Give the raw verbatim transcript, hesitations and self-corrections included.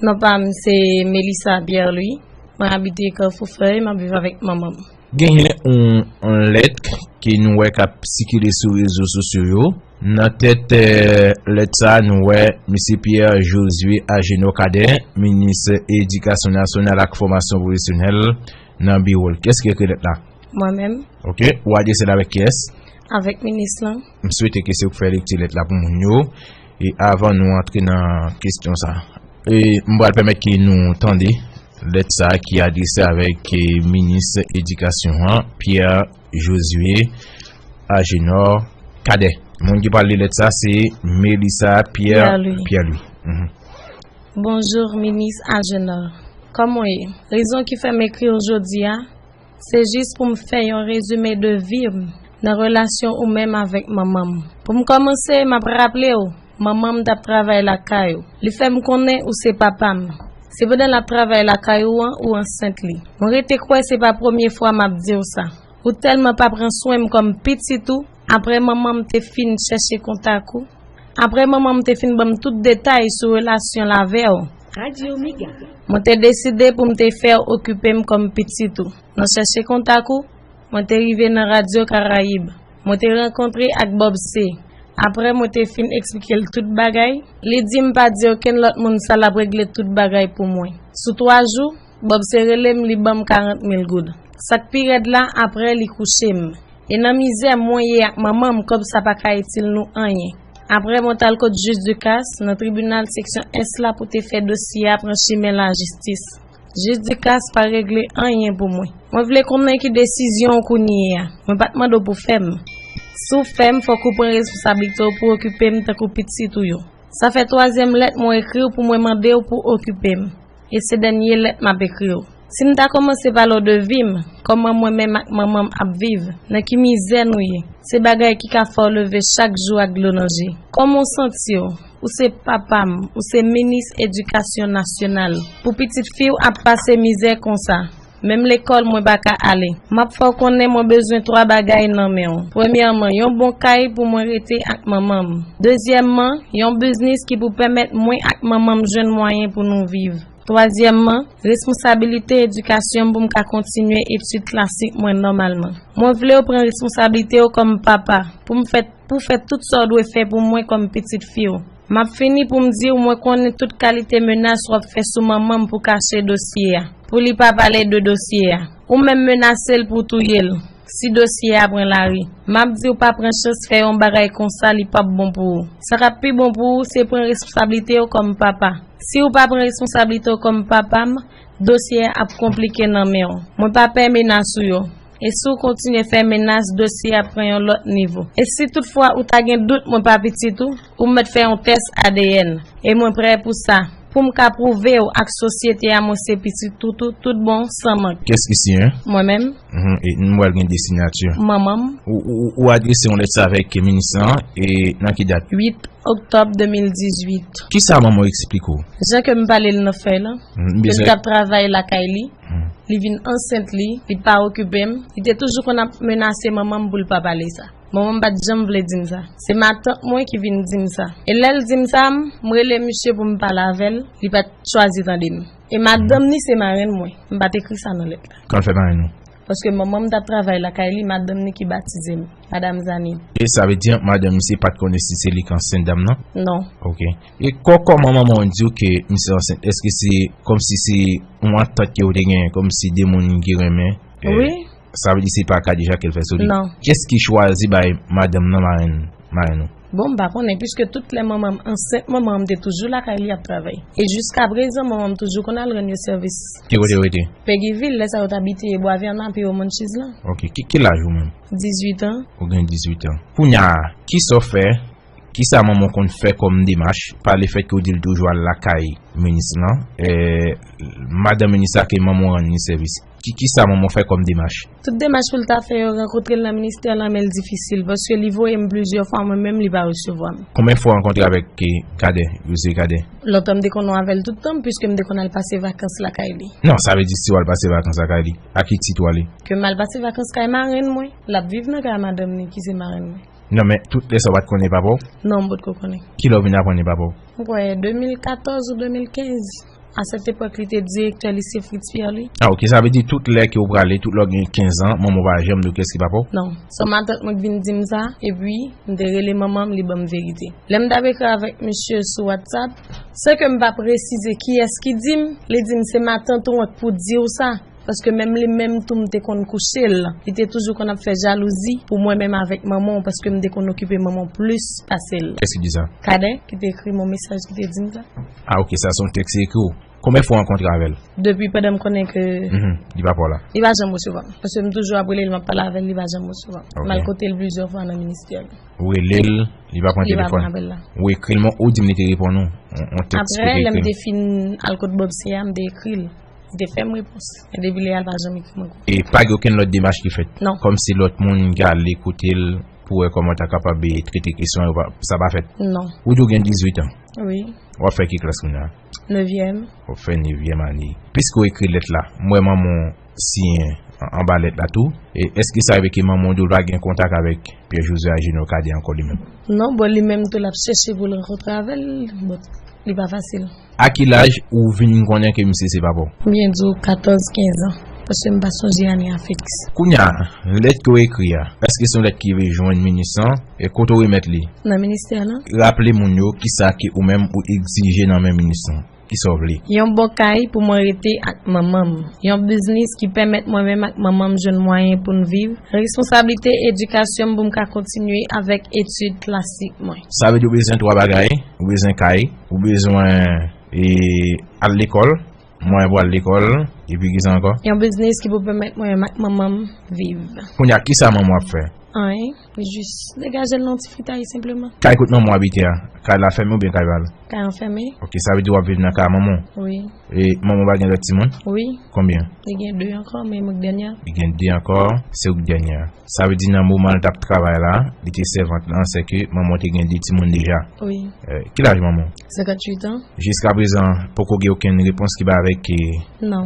Non pa m se Melissa Pierre Louis. Mwen abite Kafou Fèy, m ap viv avèk manman m. Genyen yon, yon lèt ke nou wè k ap sikile sou rezo sosyo yo. Nan tèt, eh, lèt sa a, nou wè Mesye Pierre Josué Agénor Cadet, minis edikasyon nasyonal ak fòmasyon pwofesyonèl nan biwo l. Kiyès ki ekri lèt la? Mwen menm. Ok. Ou adrese l avèk kiyès? Avèk minis lan. M swete ke se ou k fè lekti lèt la pou moun yo. E avan nou antre nan kesyon sa, e m pral pèmèt ke nou tande lèt sa ki adrese avèk, eh, minis edikasyon an, Pierre Josué Agénor Cadet. Moun ki pral li lèt sa se Melissa Pierre Pierre Louis. Pierre Louis. Mhm. Bonjou, minis Agénor. Kòman w ye? Rezon ki fè m ekri w jodi a, se jis pou m fè yon rezime de vi m nan relasyon ou menm avèk manman m. Pou m kòmanse, m ap raple w, manman m t ap travay lakay ou. Li fè m konnen ou se papa m. Se pandan l ap travay lakay ou an, ou ansent li. Mwen rete kwè se pa premye fwa m ap di w sa. Ou tèlman pa pran swen m kòm pitit ou, apre manman m te fin chèche kontak ou, apre manman m te fin ban m tout detay sou relasyon l avè w, mwen te deside pou m te fè w okipe m kòm pitit ou. Nan chèche kontak ou, mwen te rive nan Radyo Karayib. Mwen te rankontre ak Bob C. Apre mwen te fin eksplike l tout bagay, li di m pa di okenn lòt moun sa l ap regle tout bagay pou mwen. Sou twa jou, Bob C rele m, li ban m karant mil goud. Sa k pi rèd la, apre li kouche m. E nan mizè mwen ye ak manman m, kòb sa pa ka itil nou anyen. Apre mwen t al kot jij Ducasse nan tribinal seksyon S la pou te fè dosye a pran chimen lajistis. Jij Ducasse pa regle anyen pou mwen. Mwen vle konnen ki desizyon w kounye a. Mwen pa t mande w pou fè m. Si w fè m, fòk ou pran responsablite w pou okipe m tankou pitit ou yo. Sa fè twazyèm lèt mwen ekri w pou mwen mande w pou okipe m. E se dènye lèt m ap ekri w. Si m ta kòmanse pale w de vi m, kòman mwen menm ak manman m ap viv, nan ki mizè nou ye, se bagay ki ka fè w leve chak jou ak dlo nan je. Kòman w santi w? Ou se papa m, ou se minis edikasyon nasyonal. Pou pitit fi w ap pase mizè konsa. Menm lekòl mwen pa ka ale. M ap fè w konnen mwen bezwen twa bagay nan men w. Premyèman, yon bon kay pou mwen rete ak manman m. Dezyèmman, yon biznis ki pou pèmèt mwen ak manman m jwenn mwayen pou nou viv. Twazyèmman, responsabilite edikasyon m pou m ka kontinye etid klasik mwen nòmalman. Mwen vle w pran responsablite w kòm papa pou m fè, pou fè tout sa w dwe fè pou mwen kòm pitit fi w. M ap fini pou m di w mwen konnen tout kalite menas w ap fè sou manman m pou kache dosye a, pou li pa pale de dosye a. Ou menm menase l pou w touye l si dosye a pran lari. M ap di w pa pran chans fè yon bagay konsa, li p ap bon pou ou. Sa k ap pi bon pou ou, se pran responsablite w kòm papa. Si w pa pran responsablite w kòm papa m, dosye a ap konplike nan men w. Mwen pa pè menas ou yo. E si w kontinye fè menas, dosye a pran yon lòt nivo. E si toutfwa ou ta gen dout mwen pa pitit ou, ou mèt fè yon tès A D N. E mwen prè pou sa. Pou m ka pwouve w ak sosyete a mwen se pitit ou tou, tout bon, san mank. Kiyès ki siyen? Mwen menm. Mhm, e nou pral gen de siyati. Manman m. Ou, ou, ou adrese yon lèt sa avèk minis lan, e nan ki dat? Uit oktòb de mil dizuit. Kisa manman w eksplike w? Jan ke m pale l nan fèy lan, mhm, ke l t ap travay lakay li, mhm, li vin ansent li, li pa okipe m, li te toujou konn ap menase manman m pou l pa pale sa. Manman m pa t janm vle di m sa. Se matant mwen ki vin di m sa. E lè l di m sa, m, m rele misye pou m pale avè l, li pa t chwazi tande m. E madanm ni se marenn mwen. M pa t ekri sa nan lèt la. Kòman l fè marenn ou? Paske manman m t ap travay lakay li, madanm ni ki batize m, Madam Zani. E sa vle di, madanm misye pa t konnen si se li k ansent dam nan? Non. Ok. E kò-, kòman manman w di w ke misye ansent? Èske se kòmsi se yon antant ke w te genyen, kòmsi de moun ki renmen? Eh, wi. Sa vle di se pa kadejak ke l fè sou li? Non. Kiyès ki chwazi bay madanm nan marenn, marenn ou? Bon, m pa konnen, piske tout lè manman m ansent, manman m te toujou lakay li ap travay. E jiskaprezan, manman m toujou konn al rann yo sèvis. Ki kote yo rete? Peguy Ville, lè sa yo t abite Bwa Vèna, pi yo Monchiz lan. Ok, ki, ki laj ou menm? Dizuit an. Ou gen dizuit an. Kounye a, kisa w fè? Kisa manman w konn fè kòm demach, pa lefètke w di l toujou al lakay minis lan, eh, madanm minis la ke manman w rann li sèvis? Ki, kisa manman w fè kòm demach? Tout demach pou l ta fè yo, rankontre l nan ministè lan, men l difisil, paske li voye m plizyè fwa, mwen menm li pa resevwa m. Konbyen fwa w rankontre avèk, eh, Kadè, Jozye Kadè? Lontan m te konn wè avè l tout tan, piske m te konn al pase vakans lakay li. Non, sa vle di si w al pase vakans lakay li, a ki tit w ale? Ke m al pase vakans kay marenn mwen, l ap viv nan kay madanm ni ki se marenn mwen. Non, men tout lè sa w pa t konnen papa w? Non, m potko konnen. Kilè w vin aprann li papa w? M kwè de mil katòz ou de mil kenz. A sèt epòk, li te direktè lise Fritz Pierre, li. Ah, ok, sa vle di tout lè ke ou prale, tout lè w gen kenz an, manman w pa janm di w kiyès ki papa w? Non. Se matant mwen ki vin di m sa, epi m te rele manman m, li ban m verite. Lè m t ap ekri avèk misye sou WhatsApp, san ke m pa presize kiyès ki di m, li di m se matant ou an k pou di w sa. Paske menm li menm tou, m te konn kouche l. Li te toujou konn ap fè jalouzi pou mwen menm avèk manman w, paske m te konn okipe manman w plis pase l. Kiyès ki di sa? Kadè, ki te ekri m yon mesaj, ki te di m sa. Ah, ok, sa se yon tèks li ekri w. Konbyen fwa w rankontre avè l? Depi pandan m konnen ke Mhm, li pa pa w la. Li pa janm resevwa m. Paske m toujou ap rele l, m ap pale avè l, li pa janm resevwa m. Ok. M al kote l plizyè fwa nan ministè. Ou rele l, li pa pran Li pa telefòn. Pran apèl la. Ou ekri l, men ou di m li te reponn ou. On, on tèks ou Apre, te lè m ekri. Te fin al kot Bob Seya, m te ekri l. Li te fè m repons. E depi lè a, l pa janm ekri m ankò. E pa gen okenn lòt demach ki fèt? Non. Kòmsi lòt moun ki ale kote l pou wè kòman w ta kapab, e, trete kesyon yo, pa, sa pa fèt? Non. Ou di w gen dizuit an? Wi. W ap fè ki klas kounye a? Nevyèm. W ap fè nevyèm ane. Piske w ekri lèt la, m wè manman w siyen an, anba lèt la tou. E èske sa rive ke manman w di w l pa gen kontak avèk Pierre José Agenor Cadet ankò li menm? Non, bon, li menm tou l ap chèche pou l rankontre avè l, bon, li pa fasil. A ki laj ou vin konnen ke misye se papa w? M byen di w katòz, kenz an, paske m pa sonje ane a fiks. Kounye a, lèt ke w ekri a, èske se yon lèt ki rive jwenn minis lan? E kote w remèt li? Nan ministè lan. Raple moun yo kisa ke ou menm ou egzije nan men minis lan. Kisa w vle? Yon bon kay pou mwen rete ak manman m. Yon biznis ki pèmèt mwen menm ak manman m jwenn mwayen pou n viv. Responsablite edikasyon m pou m ka kontinye avèk etid klasik mwen. Sa vle di w bezwen twa bagay, ou bezwen kay, ou bezwen, e, al lekòl, mwayen pou al lekòl, epi kisa ankò? Yon biznis ki pou pèmèt mwen menm ak manman m viv. Kounye a, kisa manman w ap fè? Anyen. Li jis degaje l nan ti fritay senpleman. Kay kot manman w abite a, kay la fèmen oubyen kay pa l? Kay an fèmen. Ok, sa vle di w ap viv nan kay a manman w? Wi. E manman w pa gen lòt timoun? Wi. Konbyen? Li gen de ankò, men mwen k dènyè. Li gen de ankò, se ou k dènyè. Sa vle di nan moman l t ap travay la, li te sèvant lan, sèke manman w te gen de timoun deja. Wi. Eh, ki laj manman w? Senkanntuit an. Jiskaprezan, poko gen okenn repons ki bay avèk, eh, Non.